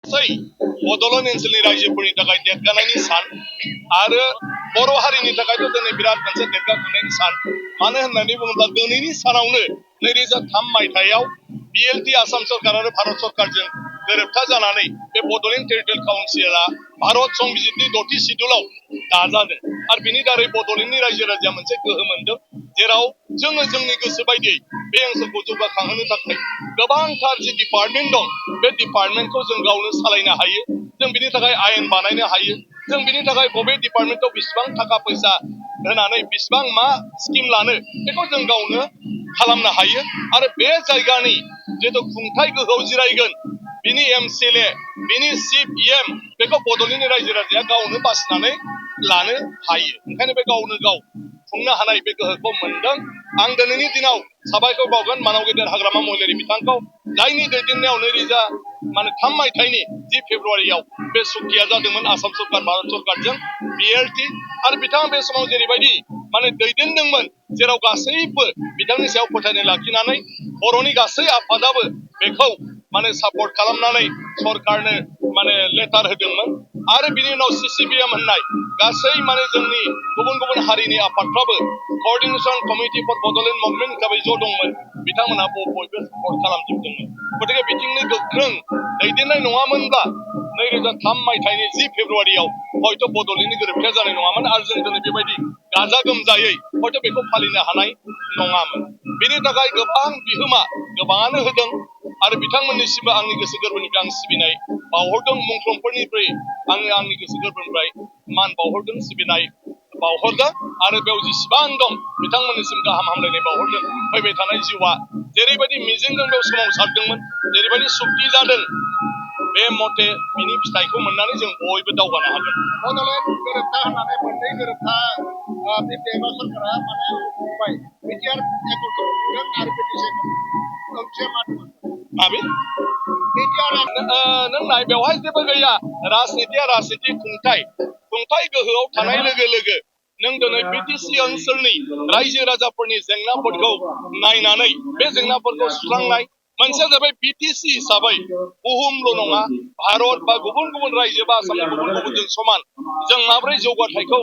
गासै बड'लेण्ड ओनसोलनि रायजोफोरनि थाखाय देरगानायनि सान आरो बर' हारिनि थाखायथ' दिनै बिराद मोनसे देरगाखांनायनि सान मानो होननानै बुङोब्ला दिनैनि सानावनो 2003 मायथाइयाव बिएलटि आसाम सरकार आरो भारत सरकारजों गोरोबथा जानानै बे बड'लेण्ड टेरिटरियेल काउन्सिला भारत संबिजितनि 6थि सिडुलाव दाजादों आरो बिनि दारै बड'लेण्डनि रायजो राजाया मोनसे गोहो मोनदों जेराव जोङो जोंनि गोसो बायदियै बे ओनसोलखौ जौगाखांहोनो थाखाय गोबांथार जि डिपार्टमेन्ट दं बे डिपार्टमेन्टखौ जों गावनो सालायनो हायो जों बिनि थाखाय आयेन बानायनो हायो जों बिनि थाखाय बबे डिपार्टमेन्टआव बेसेबां थाखा फैसा होनानै बेसेबां मा स्किम लानो बेखौ जों गावनो खालामनो हायो आरो बे जायगानि जिहेतु खुंथाय गोहोआव जिरायगोन बिनि एमसिएलए बिनि चिफ इएम बेखौ बड'लेण्डनि रायजो राजाया गावनो बासिनानै लानो हायो ओंखायनो बे गावनो गाव खुंनो हानाय बे गोहोखौ मोनदों आं दिनैनि दिनाव साबायखर बावगोन मानाव गेदेर हाग्रामा महिलारि बिथांखौ जायनि दैदेननायाव 2003 मायथाइनि 10 फेब्रुवारियाव बे सुक्तिया जादोंमोन आसाम सरकार भारत सरकारजों बिएलटि आरो बिथाङा बे समाव जेरैबायदि दैदेनदोंमोन जेराव गासैबो बिथांनि सायाव फोथायनाय लाखिनानै बर'नि गासै आफादाबो बेखौ सापर्ट खालामनानै सरकारनो लेटार होदोंमोन आरो बिनि उनाव सिसिबिएम होननाय गासै जोंनि गुबुन गुबुन हारिनि आफादफ्राबो coordination committee four Bodoland movement हिसाबै ज' दंमोन बिथांमोना बयबो सापर्ट खालामजोबदोंमोन गतिके बिथिंनि गोख्रों दैदेननाय नङामोनब्ला 2003 मायथाइनि 10 फेब्रुवारियाव हयथ' बड'लेण्डनि गोरोबथाया जानाय नङामोन आरो जों दिनै बेबायदि गाजा गोमजायै हयथ' बेखौ फालिनो हानाय नङामोन बेनि थाखाय गोबां बिहोमा गोबाङानो होदों आरो बिथांमोननिसिमबो आंनि गोसो गोरबोनिफ्राय आं सिबिनाय बावहरदों मुंख्लंफोरनिफ्राय आंनि गोसो गोरबोनिफ्राय मान बावहरदों सिबिनाय बावहरदों आरो बेयाव जेसेबां दं बिथांमोननिसिम गाहाम हामलायनाय बावहरदों फैबाय थानाय जिउआ जेरैबायदि मिजिंजों बेयाव सोमावसारदोंमोन जेरैबायदि सुक्ति जादों बे मथे बिनि फिथाइखौ मोननानै जों बयबो दावगानो हागोन बड'लेण्ड गोरोबथा होननानै मोननै गोरोबथा बिटिआर सरकारा बुंबाय बिटिआर एकर्डखौ बुंदों आरो बिटिसि ओंथिया मा दंमोन माबे नों नाय बेवहाय जेबो गैया राजनितिया राजनिति खुंथाय गोहोआव थानाय लोगो लोगो नों दिनै बिटिसि ओनसोलनि रायजो राजाफोरनि जेंनाफोरखौ नायनानै बे जेंनाफोरखौ सुस्रांनाय मोनसेया जाबाय बिटिसि हिसाबै बुहुमल' नङा भारत बा गुबुन गुबुन रायजो बा आसामनि गुबुन गुबुनजों समान जों माबोरै जौगाथायखौ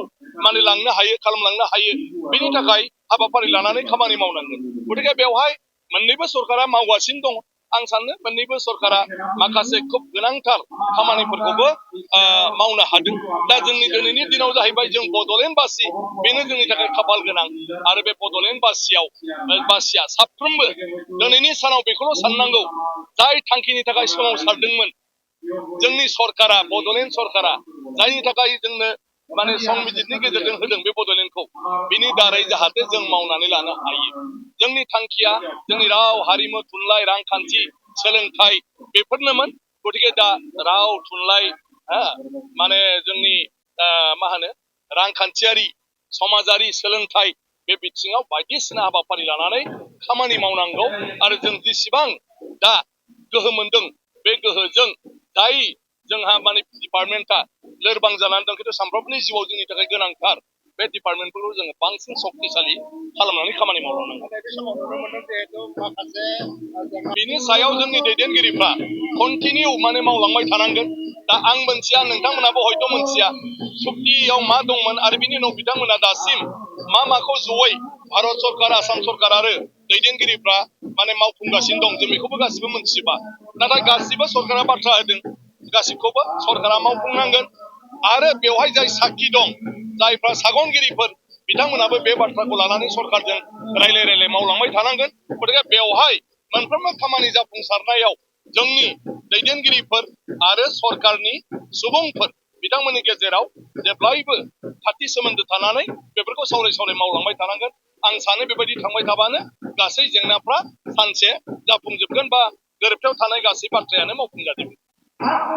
लांनो हायो खालामलांनो हायो बिनि थाखाय हाबाफारि लानानै खामानि मावनांगोन गतिके बेवहाय मोननैबो सरकारा मावगासिनो दङ आं सानो मोननैबो सरकारा माखासे खुब गोनांथार खामानिफोरखौबो मावनो हादों दा जोंनि दिनैनि दिनाव जाहैबाय जों बड'लेण्डबासि बेनो जोंनि थाखाय खाफाल गोनां आरो बे बड'लेण्ड बासिया साफ्रोमबो दिनैनि सानाव बेखौल' साननांगौ जाय थांखिनि थाखाय सोमावसारदोंमोन जोंनि सरकारा बड'लेण्ड सरकारा जायनि थाखाय जोंनो संबिजितनि गेजेरजों होदों बे बड'लेण्डखौ बिनि दारै जाहाथे जों मावनानै लानो हायो जोंनि थांखिया जोंनि राव हारिमु थुनलाइ रांखान्थि सोलोंथाइ बेफोरनोमोन गतिके दा राव थुनलाइ जोंनि रांखान्थियारि समाजारि सोलोंथाइ बे बिथिङाव बायदिसिना हाबाफारि लानानै खामानि मावनांगौ आरो जों जेसेबां दा गोहो मोनदों बे गोहोजों जाय जोंहा डिपार्टमेन्टआ लोरबां जानानै दं खिन्थु सानफ्रोमबोनि जिउआव जोंनि थाखाय गोनांथार बे डिपार्टमेन्टफोरखौ जोङो बांसिन सक्तिशालि खालामनानै खामानि मावलांनांगौ बिनि सायाव जोंनि दैदेनगिरिफ्रा कन्टिनिउ मावलांबाय थानांगोन दा आं मोनथिया नोंथांमोनाबो हयथ' मोनथिया सुक्तियाव मा दंमोन आरो बिनि उनाव बिथांमोना दासिम माखौ जयै भारत सरकार आसाम सरकार आरो दैदेनगिरिफ्रा मावफुंगासिनो दं जों बेखौबो गासिबो मोनथिजोबा नाथाय गासिबो सरकारा बाथ्रा होदों गासिबखौबो सरकारा मावफुंनांगोन आरो बेवहाय जाय साखि दं जायफ्रा सागनगिरिफोर बिथांमोनाबो बे बाथ्राखौ लानानै सरकारजों रायलाय मावलांबाय थानांगोन गतिके बेवहाय मोनफ्रोमबो खामानि जाफुंसारनायाव जोंनि दैदेनगिरिफोर आरो सरकारनि सुबुंफोर बिथांमोननि गेजेराव जेब्लायबो खाथि सोमोन्दो थानानै बेफोरखौ सावराय मावलांबाय थानांगोन आं सानो बेबायदि थांबाय थाबानो गासै जेंनाफ्रा सानसे जाफुंजोबगोन बा गोरोबथायाव थानाय गासै बाथ्रायानो मावफुंजाजोबगोन